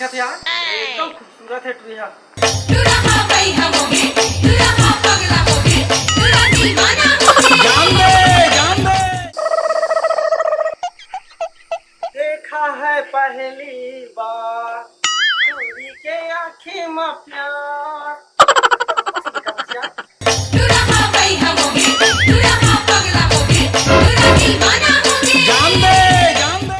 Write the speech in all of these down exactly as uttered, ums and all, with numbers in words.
यार, एकदम खूबसूरत है टुरी हा। दुल्हा भाई हम होगे, दुल्हा पगला होगे, दुल्हा दीवाना होगे। जान दे, जान दे। देखा है पहली बार टुरी के आँखी में प्यार। दुल्हा भाई हम होगे, दुल्हा पगला होगे, दुल्हा दीवाना होगे। जान दे, जान दे।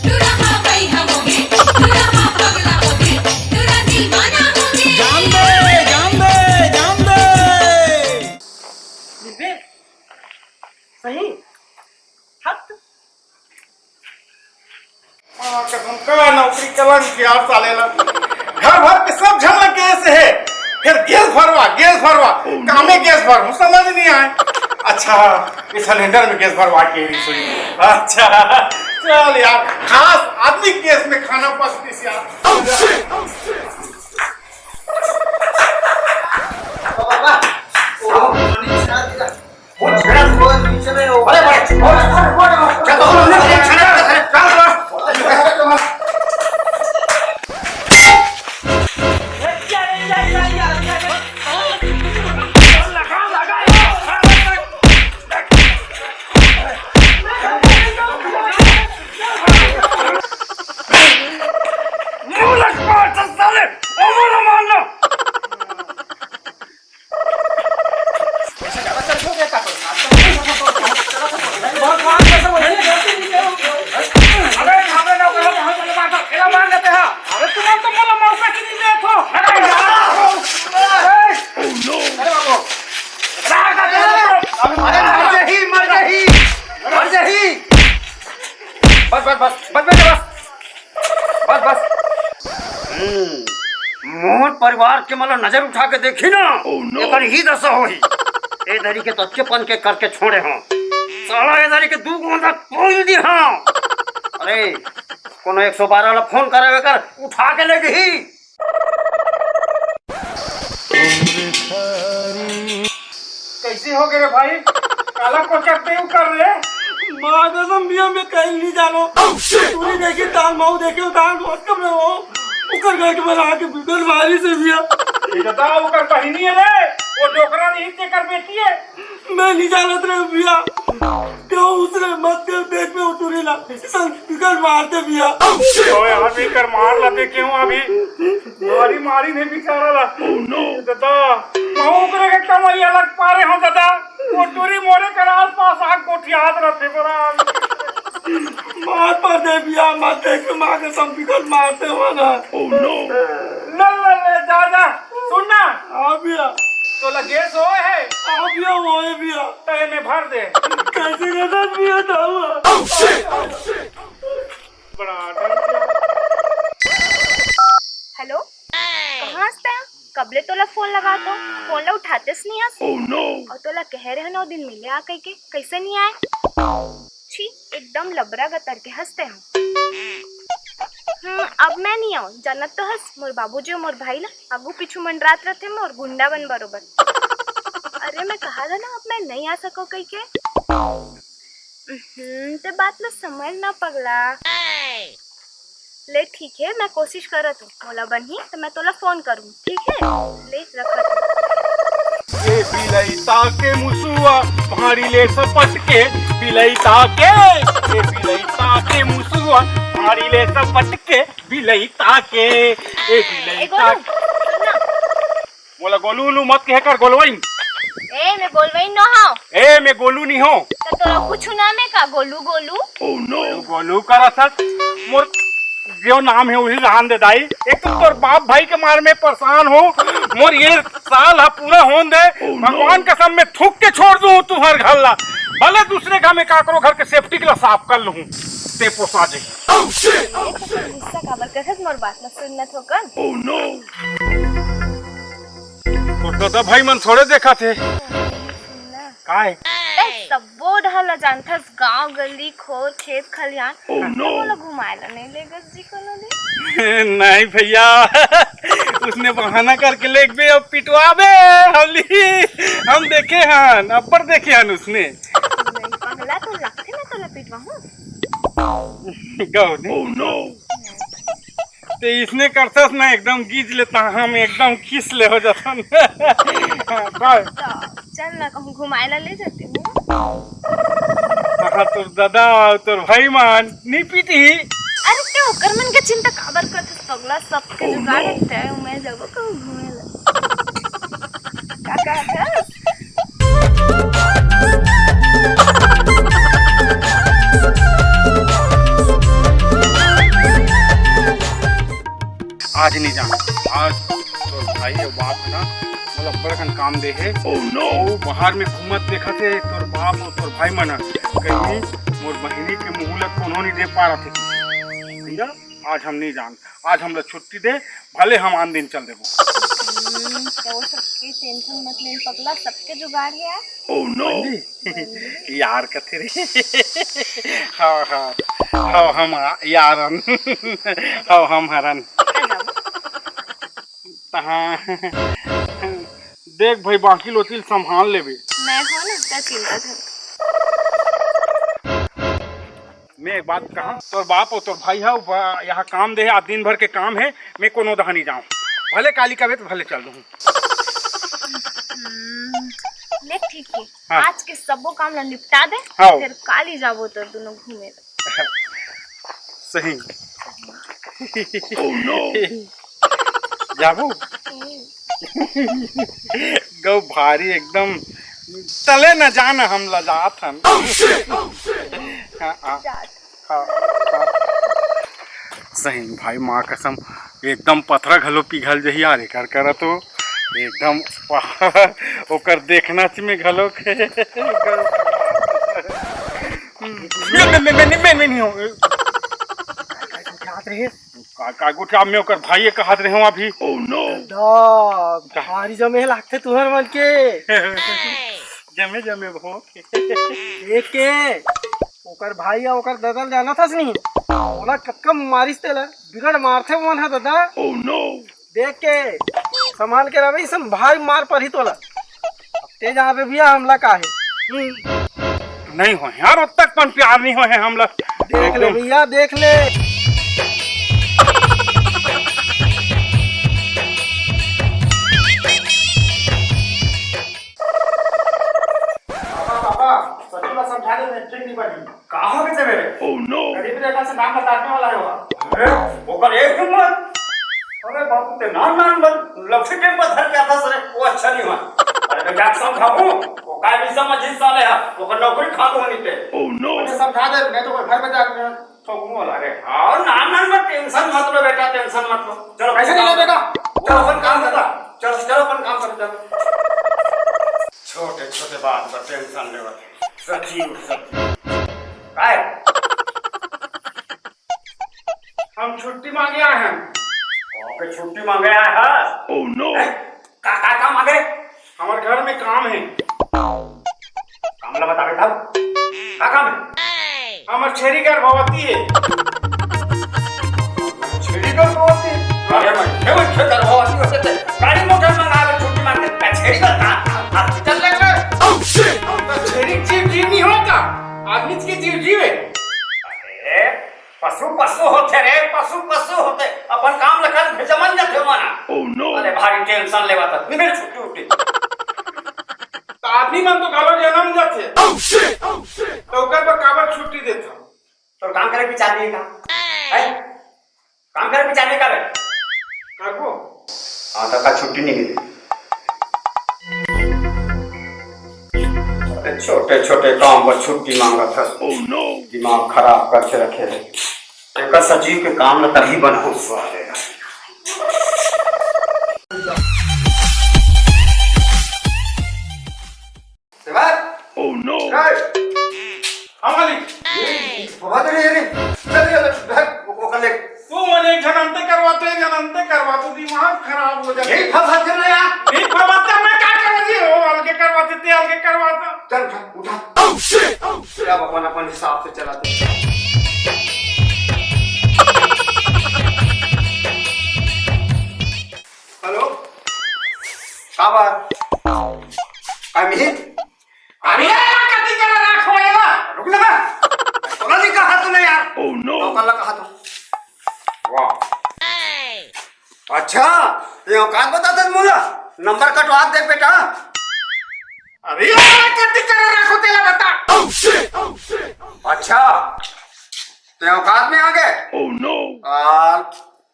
दुल्हा भाई हम होगे, दुल्हा पगला होगे, दुल्हा दीवाना होगे। जान दे, जान दे, जान दे। सही। हट। हाँ, कसम का नौकरी कलंक यार साले ला। घर भर के सब झन ला केस हे, फिर गैस भरवा, गैस भरवा, कामे गैस भर, हूँ समझ नहीं आए। अच्छा, ये सिलेंडर में गैस भरवा के रही सुई। अच्छा, चल यार, खास आदमी गैस में खाना पकतीस यार। अरे तुमन तो मोला मौका नहीं देत हो। अरे बाबू। अरे मर जाही, मर जाही, मर जाही। बस, बस, बस, बस, बस, बस। बस, बस। हम्म, मोर परिवार के मतलब नजर उठा के देखी ना, एकर ही दशा होही। ए दरी के तच्चेपन के करके छोड़े हो। साला ए दरी के दू गोंदा कोई दी हाँ। अरे, कोनो एक सौ बारह ला फोन करावे कर उठा के ले गई। कैसे हो गए रे भाई? काला कोचक पे यू कर रे? माँ कसम भैया, मैं कहीं नहीं जानो। तू नहीं देखी तान, माऊ देखे तान, बहुत कम है वो। उकर घर के बना के बिगड़ भारी से भैया। ये दादा, उकर बहिनी है रे, वो डोकरा नहीं, तेकर बेटी है। मैं नहीं जानत रे भैया। क्यों उसने मत कर देख में उतरी ना। संस्कृत मारते भैया। ओए, हम ही कर मार ला देखे हूँ अभी। मारी, मारी नहीं बेचारा ला। दादा, महू करे के कमाई अलग पारे हो दादा। वो टूरी मोरे कर आस पास आग गोठियात रहते बड़ा। मार पर दे भैया, मत देख, माँ के संस्कृत मारते हो ना। ले, ले, ले, जा, जा। सुन ना। हाँ भैया। तोला गैस होए है? हाँ भैया, होए भैया। तो एमे भर दे। कैसे करत भैया, दाऊ? बड़ा डर गया। हेलो, कहाँ हस तैं? कबले तोला फोन लगात हों, फोन ला उठातेस नहीं हस। अउ तोला कहे रहेंव ओ दिन मिले आ कहिके, कैसे नहीं आए? छी, एकदम लबरा गतर के हस तैं ह। हम्म, अब मैं नहीं आऊँ, जानत तो हस, मोर बाबूजी अउ मोर भाई ला आगू पीछू मंडरात रथे मोर गुंडा बन बरोबर। अरे, मैं कहा था ना, अब मैं नहीं आ सको कहिके। हम्म, ते बात ला समझ ना पगला। ले ठीक है, मैं कोशिश करत हूँ, मोला बनही तो मैं तोला फोन करूँ, ठीक है? ले रखत हूँ। ए बिलई ताके मुसुआ, भारी ले सपट के, बिलई ताके, ए बिलई ताके मुसुआ, भारी ले सपट के, बिलई ताके, ए बिलई ए गोलू, ताके। सुन ना। मोला गोलू उलू मत कहे कर, गोलवइन। ए, मैं गोलवइन नो हूँ। ए, मैं गोलू नहीं हूँ। तो तोरा कुछ ना मैं का गोलू गोलू? गोलू गोलू करत हस। मोर जो नाम है वही रहन दे दाई। एक तो तोर बाप भाई के मार में परेशान हो, मोर ये साल हा पूरा होन दे। भगवान कसम मैं थूक के छोड़ दूँ तुम्हार घर ला, भले दूसरे घर में काकरो घर के सेप्टिक ला साफ कर लूँ, ते पोसा जे। गुस्सा काबर करत मोर बात ला सुन न थोकन। तोर ददा भाई मन थोड़े देखा थे। सुन ना। काय? तैं सब्बो डहर ला जानथस, गांव गली, खोर, खेत, खलिहान। तैं मोला घुमाए ला नहीं लेगस जी कोनो दिन? नहीं भैया, उसने बहाना करके लेगबे, अब पिटवाबे, हम ली, हम देखे हन, अब्बड़ देखे हन उसने। नहीं पगला, तो लगथे मैं तोला पिटवाहूं। गौरी। Oh no! ते इसने करथस ना, एकदम गीज लेता हम, एकदम खीस ले हो जाथन। हाँ, काय? तो चल ना, कहूँ घुमाए ला ले जाते हैं। हाँ, तोर दादा, तोर भाई मन नहीं पीटी। अरे, ते ओकर मन के चिंता काबर करथस पगला? सबके जुगाड़ है, ते मैं जाबो कहूँ घूमे ला। का कहथस? आज नहीं जाना। आज तोर भाई अउ बाप है ना, मोला बड़कन काम दे हे। Oh no! वो बाहर में घूमत देखत हे तोर बाप अउ तोर भाई मन ह। कहीं मोर बहिनी के मुंह ला कोनो नहीं दे पा रहा थे। भैया, आज हम नहीं जान, आज हमला छुट्टी दे, भले हम आन दिन चल देबो। हम्म, तो वो सबके टेंशन मत ले पगला, सबके जुगाड़ है यार। Oh no! यार कथे रे। हाँ, हाँ, हाँ, हम यारन। हाँ, हम हरन। तहाँ देख भाई, बाकी लोचिल संभाल लेबे। मैं हो ना, इतना चिंता कर। मैं एक बात कहा, तोर बाप और तोर भाई है, यहाँ काम दे है, आज दिन भर के काम है, मैं कोनो दहा नहीं जाऊँ, भले काली का तो भले चल दूँ। हम्म, ले ठीक है, हाँ। आज के सबो काम ला निपटा दे, हाँ। फिर काली जाबो तो दोनों घूमे। सही। Oh no! जाबू? गौ भारी एकदम तले न जान हम लजात हन। हाँ, हाँ, हाँ, हाँ। सही भाई, माँ कसम, एकदम पथरा घलो पिघल जही यार, एकर करा तो एकदम ओकर देखना च में घलो। ये मैं, मैं, मैं, मैं, मैं नहीं हूँ। का, का गोठिया में ओकर भाई ये कहत रहे हो अभी। Oh no! दा, भारी जमे लागथे तुहर मन के। जमे, जमे भो। देख के, ओकर भाई या ओकर ददा ल जानत हस नहीं? ओला कतका मारिस तेला, बिगड़ मारथे ओमन ह ददा। Oh no! देख के, संभाल के रहे, भाई, संभाल मार पड़ही तोला। अब तेज आवे भैया, हमला का है? हम्म। नहीं हो यार, अब तक पन प्यार नहीं हो है हमला। देख ले एकदम। भैया, देख ले। पापा, पापा, सचू ला समझा दे, मैं ठीक नहीं बनी। का हो गए मेरे? Oh no! गरीब रेखा से नाम बताने वाला है वो। अरे, ओकर एक हिम्मत। अरे बाबू, ते नाम नाम बन, लौठी टेम पर धर के आता सरे, वो अच्छा नहीं हुआ। अरे मैं जाके समझाऊं, वो काय भी समझ ही साले हा, ओकर नौकरी खा दूं नहीं ते। Oh no! मुझे समझा दे, नहीं तो कोई घर में जाके मैं ठोकूं वाला। अरे हाँ, नाम नाम बन, टेंशन मत लो बेटा, टेंशन मत लो। चलो, कैसे नहीं लेबे का? चलो अपन काम करता, चलो, चलो अपन काम करता, चलो। छोटे छोटे बात पर टेंशन लेवत है। सचिव, सचिव। काय? हम छुट्टी मांगे आए हैं। ओके, छुट्टी मांगे आए हैं? Oh no! हैं? का, का, का मांगे? हमारे घर में काम है। काम ला बतावे तब। का काम है? हमार छेरी गर्भवती है। छेरी गर्भवती? अरे भाई, ये बच्चे गर्भवती होते थे। गाड़ी मोटर मंगा के छुट्टी मांग के। छेरी का का, का, का, चल रहे हैं। Oh shit! तो छेरी जीव जीव नहीं होता, आदमी के जीव जीव है। अरे, पशु पशु होते रे, पशु पशु होते। अपन काम ला कर भेजा मन जाते हो माना। Oh no! अरे भारी टेंशन लेवा था, निमेर छुट्टी उट्टी। तो आदमी मन तो घलो जन्म जाथे। Oh shit! Oh shit! तो ओकर बर काबर छुट्टी देथा? तो काम करे विचार नहीं का? हैं? काम करे विचार नहीं करे? करबो। हाँ, तो का छुट्टी नहीं मिली। अरे छोटे छोटे काम पर छुट्टी मांगत हस। Oh no! दिमाग खराब करके रखे है। एकर सचिव के काम न तभी बनाऊं साले। सेवक। Oh no! ए! हाँ, मालिक। ए, बहुत देर है रे। चल, चल, चल, वो, वो कर ले। तू मन एक झन अंते करवाते, एक झन अंते करवाते, दिमाग खराब हो जाता। यही फंसा थे ना यार। यही फंसा थे, मैं क्या करवा दिए? वो अलगे करवाते थे, अलगे करवाता। चल, उठा, उठा। Oh shit! Oh shit! अब अपन, अपन हिसाब से चलाते। हेलो, का बात? का मिहिर? अरे यार, कति करा राख होएगा? रुक ना। तोला नहीं कहा तूने यार। Oh no! नौकर ला कहा तू। वाह। ते औकात बताथस मोला? नंबर कटवा दे बेटा। अरे यार, कति करा राखो तेला बता। अच्छा, ते औकात में आ गए। आ,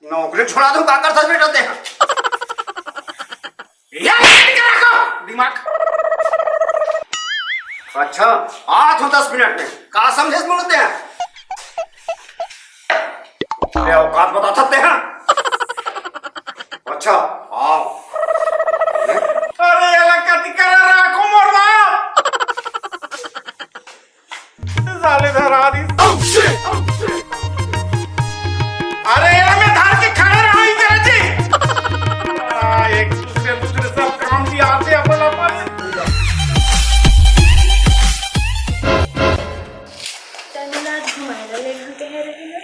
नौकरी छोड़ा दूं, का करथस बेटा ते? यार, कति करा राखो दिमाग। अच्छा, आ तो दस मिनट में का समझे बोलते हैं? ये औकात बताथस ते हैं। अच्छा, आओ। अरे, एला कति करा राखो मोर बाप। साले धरा दिस। अरे, एला मैं धर के खड़े रहा ही करे जी। आ, एक दूसरे, दूसरे सब काम भी आते अपन अपन। तनी रात घुमाए ला ले घूम के है रही ना।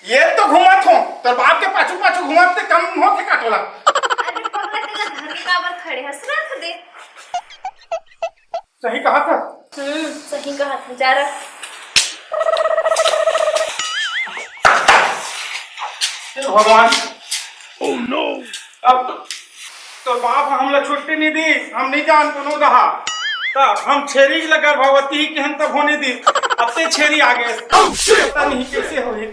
ये तो घूमत हो, तोर बाप के पाछू पाछू घूमत ते कम होथे का तोला? अरे पगला, तेला घर के काबर खड़े हस, रख दे। सही कहा था। हम्म, सही कहा था, जा रख। हे भगवान। अब तो, तोर बाप ह हमला छुट्टी नहीं दी, हम नहीं जान कोनो रहा। त हम छेरी ल गर्भवती ही केहन तब होने दी, अब ते छेरी आ गए। पता नहीं कैसे होही।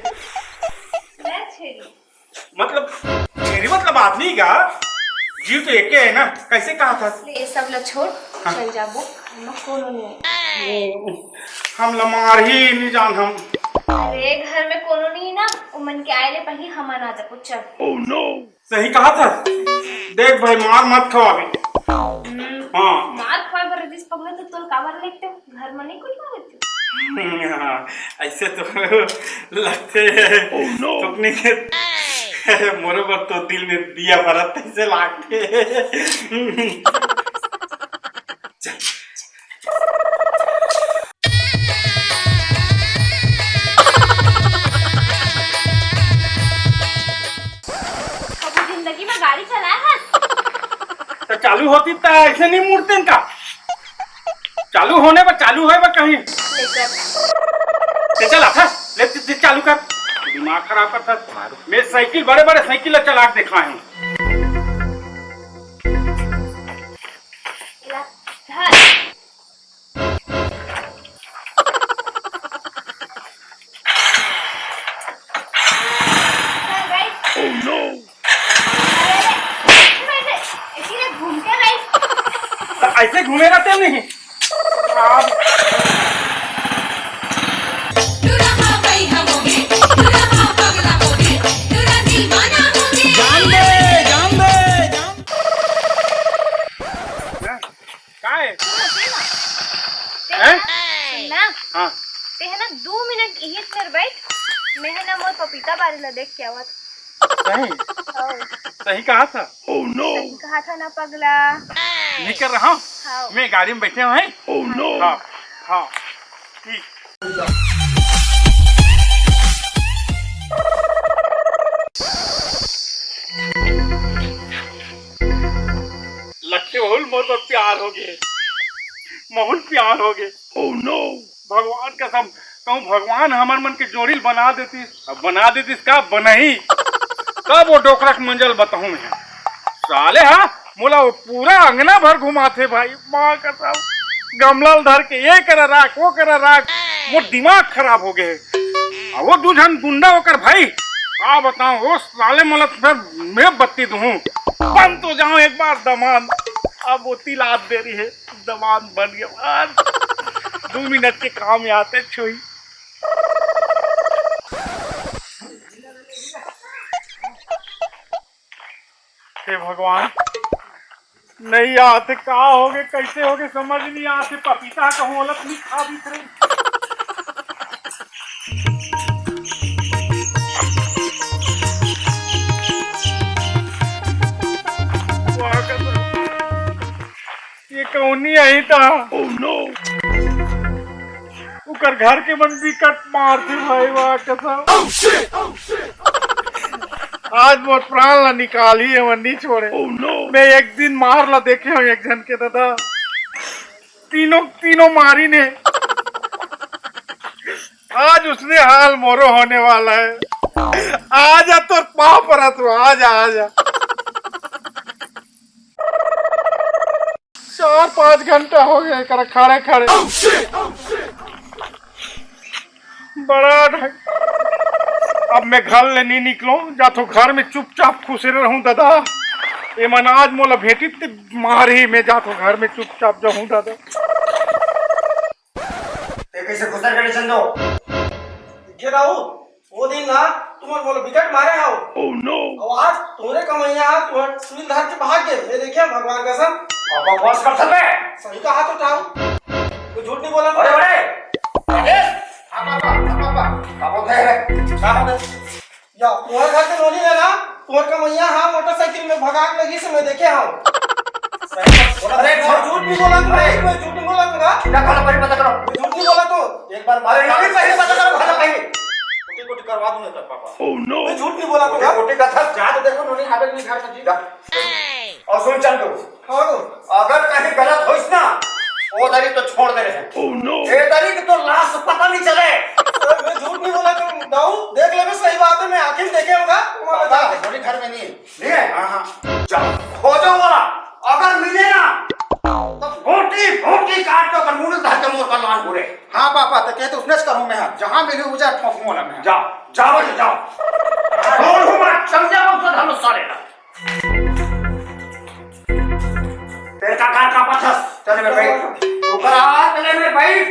मैं छेरी। मतलब, छेरी मतलब आदमी का जीव तो एके है ना, कैसे कहा था? ले, ये सब ला छोड़, हाँ। चल जाबो, हम लोग कोनो नहीं है। हमला मारही नहीं जान हम। अरे, घर में कोनो नहीं ना, उमन के आए ले पहले हमन आ जाबो, चल। सही कहा था। देख भाई, मार मत खवा अभी। हम्म, हाँ। मार खवाए बर रिस पगला तो तोल काबर लेते हो? घर में नहीं कुछ मारते? हाँ, ऐसे तो लगते हैं। Oh no। तुमने के मोरो बर तो दिल में दिया बरत ऐसे लागते। चल। कभू जिंदगी में गाड़ी चलाए हस? तो चालू होती त ऐसे नहीं मुड़ते का? चालू होने पर चालू होए बा कहीं। ले चल। ले चल, आता, ले, ले, ले चालू कर। दिमाग खराब करता। मैं साइकिल, बड़े बड़े साइकिल ला चला के देखा है। ला, धर। चल, बैठ। Oh no। अरे, अरे, अरे, अरे, इसीलिए घूमते बैठ। ऐसे घूमे रहते नहीं। आप टूरा हा गई हम हो गए, टूरा हा पगला हो गए, टूरा दीवाना हो गए। जान दे, जान दे, जान। का है? सुन ना, सुन ना। ते हैं? ना, सुन ना। हाँ। ते है ना, दो मिनट यही पर बैठ। मैं है ना, मोर पपीता बारी ला देख के आवत। सही? हाँ। सही कहा था। सही कहा था ना पगला। नहीं कर रहा हूँ। हाँ। मैं गाड़ी में बैठे हुए हैं। हाँ, हाँ। ठीक। लक्ष्य बहुल मोर पर प्यार हो गए, बहुल प्यार हो गए। Oh no। भगवान कसम कहूँ, भगवान हमर मन के जोड़ी ल बना देतिस। अब बना देतिस का, बनही। कब वो डोकरा के मंजल बताहूँ मैं। साले हा मोला वो पूरा अंगना भर घुमाथे भाई, माँ कसम। गमला ल धर के ये करा राख, वो करा राख, मोर दिमाग खराब हो गए। अब वो दू झन गुंडा ओकर भाई, का बताऊं, वो साले मन ल मैं बत्ती दूं। बन तो जाओ एक बार दमान। अब वो तिलात दे रही है, दमान बन गया। आज दो मिनट के काम आते छुई। हे भगवान, नहीं आते, का होगे, कैसे होगे, समझ नहीं आते। पपीता कहूँ अलग नहीं खा भी थे। ये कौनी आई था? Oh no। उकर घर के मन बिकट मारथे भाई, वाह कसम। आज मोर प्राण ला निकाली है, वो नहीं छोड़े। Oh no। मैं एक दिन मार ला देखे हूँ एक झन के दादा, तीनों तीनों मारी ने। आज उसने हाल मोरो होने वाला है। आजा तोर पाँव परत हूँ, आजा, आजा। पाँच घंटा हो गया एकरा खड़े खड़े। बड़ा ढंग। अब मैं घर ले नहीं निकलो, जाथो घर में चुपचाप खुसरे रहूं दादा। एमन आज मोला भेटित ते मारही, मैं जाथो घर में चुपचाप जाहूं दादा। ते कैसे खुसर गए चंदो? देखे राहु, वो दिन ना तुमन मोला बिकट मारे हव। Oh no! अउ आज तोरे कमैया ह तुहर सुई ल धर के भाग गे। मैं देखे भगवान कसम। पापा बस कर सकबे। सही कहा तो ठाऊ। कोई झूठ नहीं बोला। अरे, अरे। अरे, पापा, पापा, पापा। का बोलते हैं? का बोलते हैं? या, तुहर घर के नोनी हे ना, तुहर कमैया ह मोटरसाइकिल में भगा के लगी से मैं देखे हव। सही बात बोला। अरे, मैं झूठ नहीं बोला तो, मैं झूठ नहीं बोला तो ना। ना, पहले पता करो। मैं झूठ नहीं बोला तो। एक बार अरे, नोनी पहले पता करो, पहले पहले। कुटी कुटी करवा दूंगा तेरे पापा। Oh no! मैं झूठ नहीं बोला तो ना। कुटी का था, जा तो देखो, नोनी आवे नहीं घर में जी। जा। अउ सुन चंदू, हाँ। अगर कहीं गलत होइस ना, वो दरी तो छोड़ दे रहे। Oh no! ए दरी के तो लाश पता नहीं चले। सर, मैं झूठ नहीं बोला, तुम दाऊ देख लेबे, सही बात है, मैं आँखी में देखे होगा, तुम्हारा पापा, बता दे। थोड़ी घर में नहीं है। नहीं है? हाँ, हाँ। जा, खोजो वाला, अगर मिले ना, तो घोटी, घोटी काट के ओकर मुंह धर के मोर कल्याण हो रे। हाँ पापा, तो कहते उसने से करूँ मैं, हाँ। जहाँ मिले उजा ठोकूँ वाला मैं। जा, जा बोले, जा। छोड़ हूँ मैं, समझा, हम साले ना। तेरे का कार का पथस, चले में बैठ। ऊपर आ, चले में बैठ।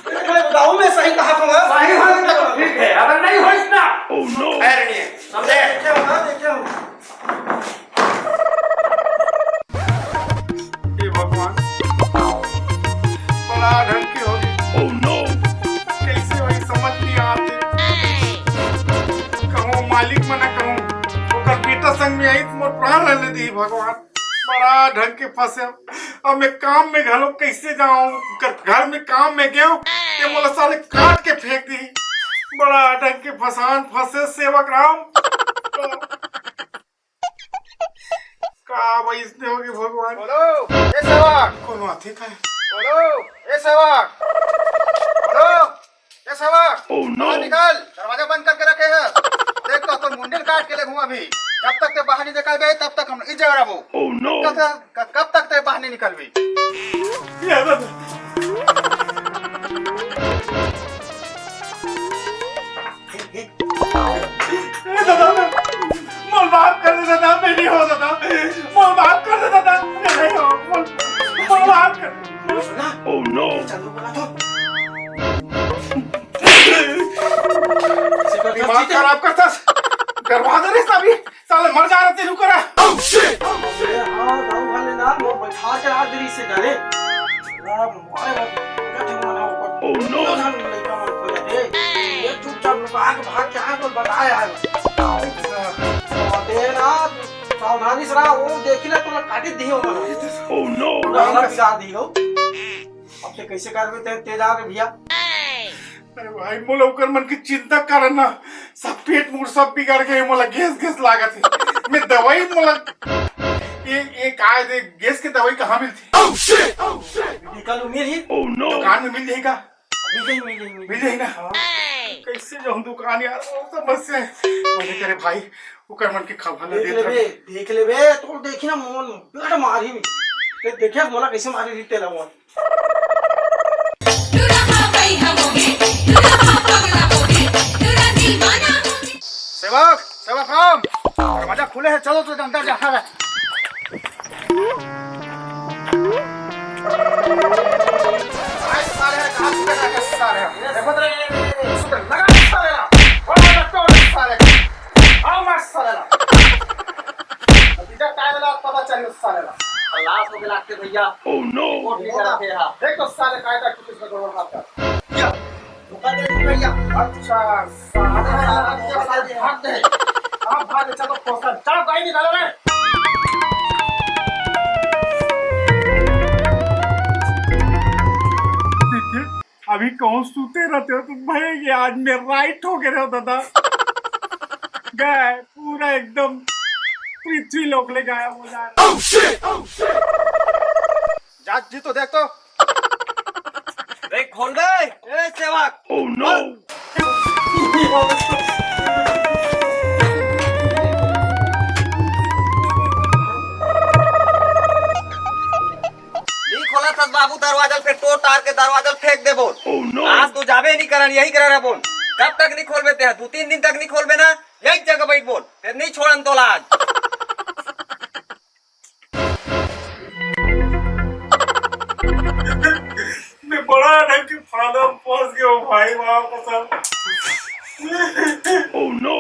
देख ले, बताऊं मैं सही कहा तो ना। सही हो तो ठीक है, अगर नहीं हो इतना। Oh no! खैर नहीं है, समझे? देखे हो ना, देखे हो। हे भगवान, बड़ा ढंग के हो गए। Oh no! कैसे होही समझ नहीं आते। कहूँ मालिक मना कहूँ, ओकर बेटा संग में आई तो मोर प्राण ले दी भगवान। बड़ा ढंग के फंसे। अब मैं काम में घलो कैसे जाऊं? घर, घर में काम में गयो, ये मोला साले काट के फेंक दी। बड़ा ढंग के फसान फंसे सेवक राम। का भाई इसने होगी भगवान? बोलो, ए सेवक। कोनो आथे का? बोलो, ए सेवक। बोलो। ए सेवक, Oh no! बाहर निकल, दरवाजा बंद करके रखे है। देख तो तोर मुंडी ल काट के लेगहूं अभी। जब तक ते बाहर नहीं निकलबे, तब तक हम इस जगह रहबो। Oh no! कब तक, कब तक ते बाहर नहीं निकलबे? ए दादा, ए दादा, मोर माफ कर दे दादा, मैं नहीं हो दादा, मोर माफ कर दे दादा, मैं नहीं हो, मोर, मोर माफ कर दे। सुना? Oh no! चलो बोला तो। दिमाग खराब करता। डरवा दे रे सभी, साले मर जा रहे तेरे को। Oh shit! अरे हाँ, गाँव वाले ना, वो बैठा के आ गई से डरे। राम, मारे मत, पूरा ठेंगुआ ना ऊपर। Oh no! पूरा लड़का मन को दे। ये चुपचाप लुका के भाग के आ, तो बताया है। अरे ना, सावधानी से रहा, वो देखी ना, तोला काटी दी होगा। Oh no! पूरा हालत बिगाड़ दी हो। अब ते कैसे करबे ते, ते जा रे भैया। अरे भाई, मोला ओकर मन की चिंता करन ना, सब पेट मूड़ सब बिगड़ गए, मोला गैस गैस लागत है। मैं दवाई मोला, ये, ये का है, देख, गैस के दवाई कहाँ मिलती है? Oh shit! Oh shit! निकल, मिल ही। Oh no! दुकान में मिल जाएगा? मिल जाई, मिल जाई, मिल मिल जाई ना? हाँ। कैसे जाऊँ दुकान यार, वो समस्या है। मने करे भाई, ओकर मन के खबर ला देख देत लेबे, रहबे। देख लेबे, तो देखी ना मोन, बिकट मारही। ते देखे मोला कैसे मारी रीते ला वो। सेवक, सेवक राम, दरवाजा खुले है, चलो तो अंदर जा। आज साले, कहाँ छुपे रह गए साले? देखो तो, ये, ये, ये, ये, सुधर, लगा साले ला। और लगा तो साले। आओ मार साले ला। अभी तक काय वाला पता चलियो साले ला। खलास हो गया लागते भैया। Oh no! कोर्ट में जाके यहाँ। देख तो साले कायदा कुछ इसमें गड़बड़ मत कर। या। धोखा दे तू भैया। अच्छा, साला, साला, साला, भाग दे। कहाँ भाग दे? चल तो पोस्टर, चल, गाड़ी निकालो रे। देखिए, अभी कहूँ सूते रहते हो तो भाई, ये आज मैं राइट हो गए रहो दादा। गए पूरा एकदम पृथ्वी लोक ले गायब हो जा रहा है। जात जी तो देख तो। देख खोल बे। ए सेवक। Oh no! बाबू, दरवाजा ल फेर तोड़ तार के दरवाजा ल फेंक देबो। आज तो जाबे नहीं करन, यही करा रहबो। कब तक नहीं खोलबे ते? दू तीन दिन तक नहीं खोलबे ना, यही जगह बैठ बोल, फेर नहीं छोड़न तोला आज। मैं बड़ा ढंग के फांदा में फंस गया हूँ भाई, वहाँ पर सब। Oh no!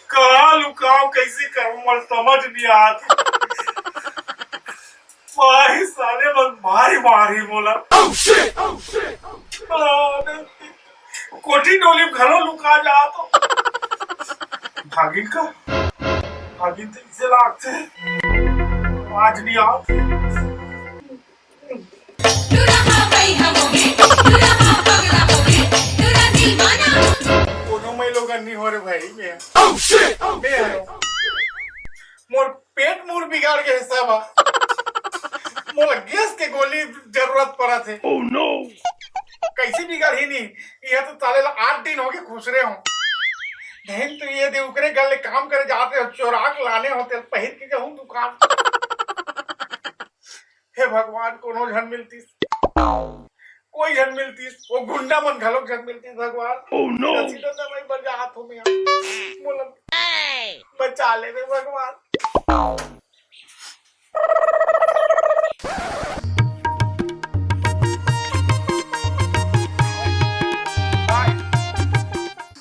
कहाँ लुकाओ, कैसे करूँ, मन समझ नहीं आती। भाई साले मन मारी मारी मोला। Oh shit! Oh shit! Oh shit! कोठी डोली में घलो लुका जा तो। भागिन का, भागिन तो इसे लागते। आज नहीं आते। कोनो मैं लोगन नहीं हो रे भाई, मैं। Oh shit! Oh shit! मोर पेट मुर बिगाड़ के हिसाब आ। मोला गैस के गोली जरूरत पड़त हे। Oh no! कैसे बिगाड़ही नहीं? ये तो साले ला आठ दिन हो गए खुसरे हो। नहीं तो ये दे उकरे घर ले काम करे जाते हो, चोराक लाने होते, पहिर के जाऊं दुकान। हे भगवान, कोनो झन मिलतीस, कोई झन मिलतीस, वो गुंडा मन घलोक झन मिलतीस भगवान। Oh no! सीधा दवाई बर जात हो मैं। मोला बचा ले रे भगवान।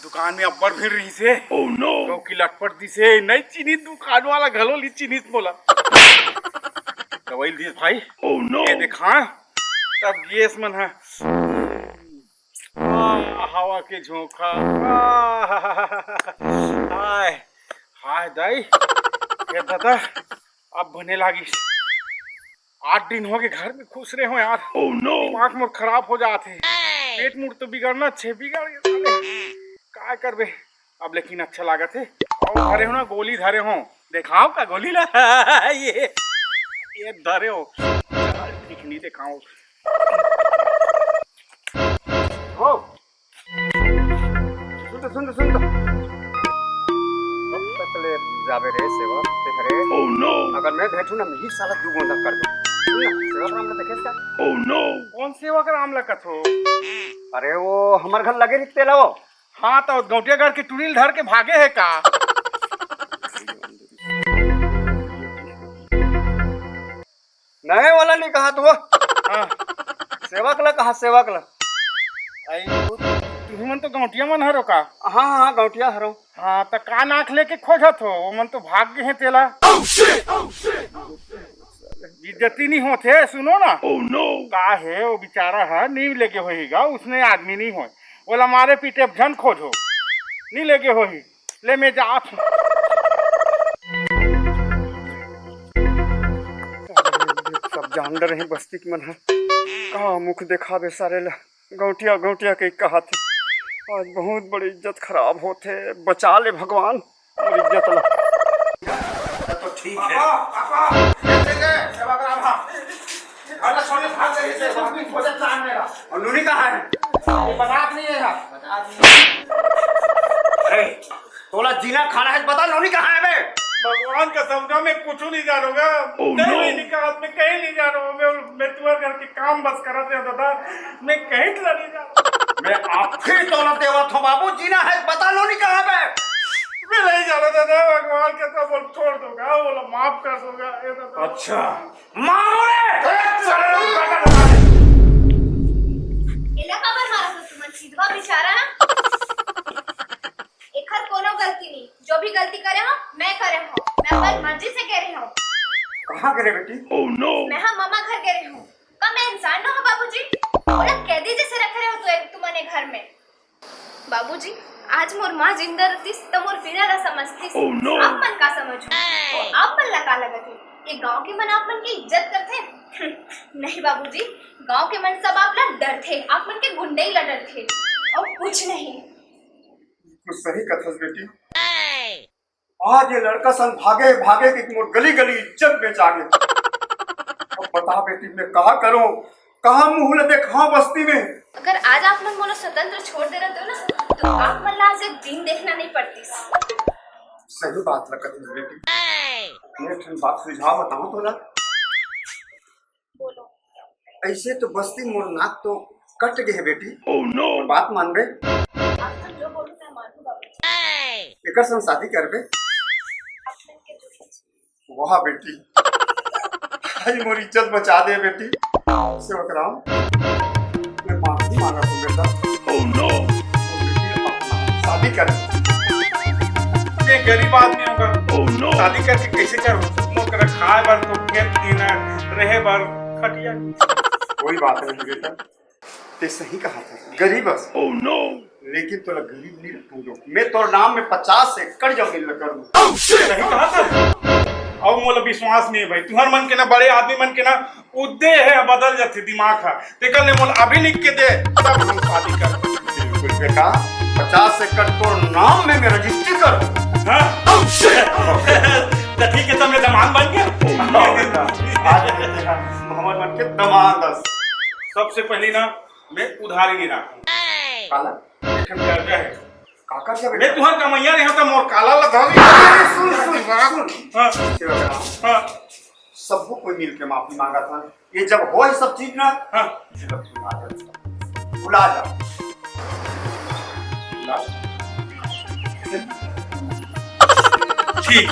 दुकान में अब्बड़ भीड़ रहिसे। Oh no! क्योंकि लटपट दिसे, नहीं चीनी दुकान वाला घलो ली चीनी मोला। दवाई दिस भाई। Oh no! ये देखा, तब गैस मन है। आ, हवा के झोंका। आ, हाय, हाय दाई, ये दादा, अब बने लागिस। आठ दिन हो गए घर में खुसरे हो यार। Oh no! दिमाग मोर खराब हो जात हे। पेट मुड़ तो बिगड़ना छे, बिगड़ गया। काय करबे? अब लेकिन अच्छा लागत हे। अउ धरे हो ना, गोली धरे हो। देखाओ का गोली ला? ये, ये धरे हो। चल, ठीक नहीं देखाओ। हो। सुन तो, सुन तो, सुन तो। कब तक ले जाबे रे सेवा, ते हरे? Oh no! अगर मैं बैठू ना, मैं ही साला दू गोंदा कर दूं। सुन ना, सेवा राम ला देखे का? Oh no! कौन सेवा राम ला कथो? अरे वो हमर घर लगे रहिते ला वो। हाँ, तो गौटिया घर के टुरी ल धर के भागे हे का? नहीं वाला नहीं कहा तू। हाँ। सेवक ला कहा, सेवक ला। आई, तू, तुही मन तो गौटिया मन हरो का? हाँ, हाँ, गौटिया हरो। हाँ, त का नाक लेके खोजत हो? वो मन तो भाग गए हैं तेला। Oh shit! Oh shit! इज्जती नहीं होत हे, सुनो ना। Oh no! का हे, वो बेचारा है, नहीं लेगे होही गा, उसने आदमी नहीं होय। ओला मारे पीटे झन खोजो, नहीं लेगे होही। ले, मैं जात हूँ। सब जान डरे हैं बस्ती के मन ह। का मुख देखाबे सारे ला, गौटिया, गौटिया के कहत हे। आज बहुत बड़ी इज्जत खराब होत हे, बचा ले भगवान मोर इज्जत ला। तो ठीक है। पापा, पापा, कैसे गए? सेवा करा, हाँ। घर ला छोड़ के भाग गए, इसे आदमी खोजत ला मेरा। और नूनी कहाँ है? ये बरात नहीं है यहाँ। अरे, तोला जीना खाना है, बता, नोनी कहाँ है बे? भगवान कसम का, मैं कुछ नहीं जानूंगा। Oh, नहीं, no। नहीं निकाल, मैं कहीं नहीं जानूंगा। मैं, मैं तुम्हारे घर के काम बस करत रहे दादा, मैं कहीं तो नहीं जानूंगा। मैं आप फिर तोला देवत हूँ बाबू, जीना है, बता, नोनी कहाँ बे? मैं नहीं जाना दादा, भगवान कसम, बोल छोड़ दूंगा, बोला माफ कर दूंगा, ये दादा। अच्छा, मारो रे! एला काबर मारत हो तुमन? सिधवा बेचारा ना। एखर कोनो गलती नहीं, जो भी गलती करे हो, मैं करे हो। मैं अपन मर्जी से गे रहे हो। कहाँ गे रहे बेटी? Oh no! मैं हा मामा घर गे रहे हो। का मैं इंसान ना हो बाबूजी? ओला कैदी जैसे रखे रहे हो तु-, तुमन ए घर में। बाबूजी, आज मोर माँ जिंदा रहतीस त मोर पीड़ा ला समझतीस। Oh no! आप मन का समझो? अउ आप मन ला का लगत हे? ये गांव के मन आप मन के इज्जत करथे? नहीं बाबूजी, गांव के मन सब आप ला डरथे, आप मन के गुंडई ला डरथे, अउ कुछ नहीं। कुछ सही कथस बेटी। आज ये लड़का सन भागे भागे कि मोर गली गली इज्जत बेचा गे। अब बता बेटी, मैं कहा करूं, कहा मुंह ले देखाओ बस्ती में। अगर आज आप मन मोला स्वतंत्र छोड़ दे रहते हो ना, तो आप मन ला आज एक दिन देखना नहीं पड़तीस। सही बात लगत है बेटी। मैं एक ठन बात सुझाव बताऊं तोला। बोलो। ऐसे तो बस्ती मोर नाक तो कट गए बेटी। Oh no! बात मानबे? आप जो बोलू मैं मानू बाबूजी। एकर संग शादी करबे? आप मिलके दुखी छी। वाह बेटी, आज मोर इज्जत बचा दे बेटी। सेवक राम, मैं माफी मांगा तू बेटा। Oh no! शादी कर। ये गरीब आदमी होगा। Oh no! शादी करके कैसे करूँ? ओकरा खाए बर तो खेत नी ना, रहे बर खटिया नी। कोई बात नहीं बेटा, ते सही कहा था, गरीब हस। Oh no! लेकिन तोला गरीब नहीं रखूंगा मैं, तोर नाम में पचास एकड़ जमीन ल कर दूं। सही कहा था। अब मोला विश्वास नहीं है भाई, तुहर मन के ना, बड़े आदमी मन के ना, उद्दे है, बदल जाथे दिमाग हा। तेकर ले मोला अभी लिख के दे, तब हम शादी कर। बिल्कुल बेटा, पचास एकड़ तोर नाम में मैं रजिस्ट्री कर। हाँ? तो ठीक है, तब मैं दमांद बन गया। हाँ बेटा, आज हमर मन के दमांद हस। सबसे पहले ना, मैं उधारी नहीं रखूं। काला? एक ठन कर्जा है। का कर्जा बेटा? मैं तुहर कमैया नहीं होता, मोर काला लगा। सुन, सुन, सुन। हाँ। हाँ। सबको कोई मिल के माफी मांगा था। ये जब हो ये सब चीज ना, हाँ। भुला जा। भुला जा। भुला जा। ठीक।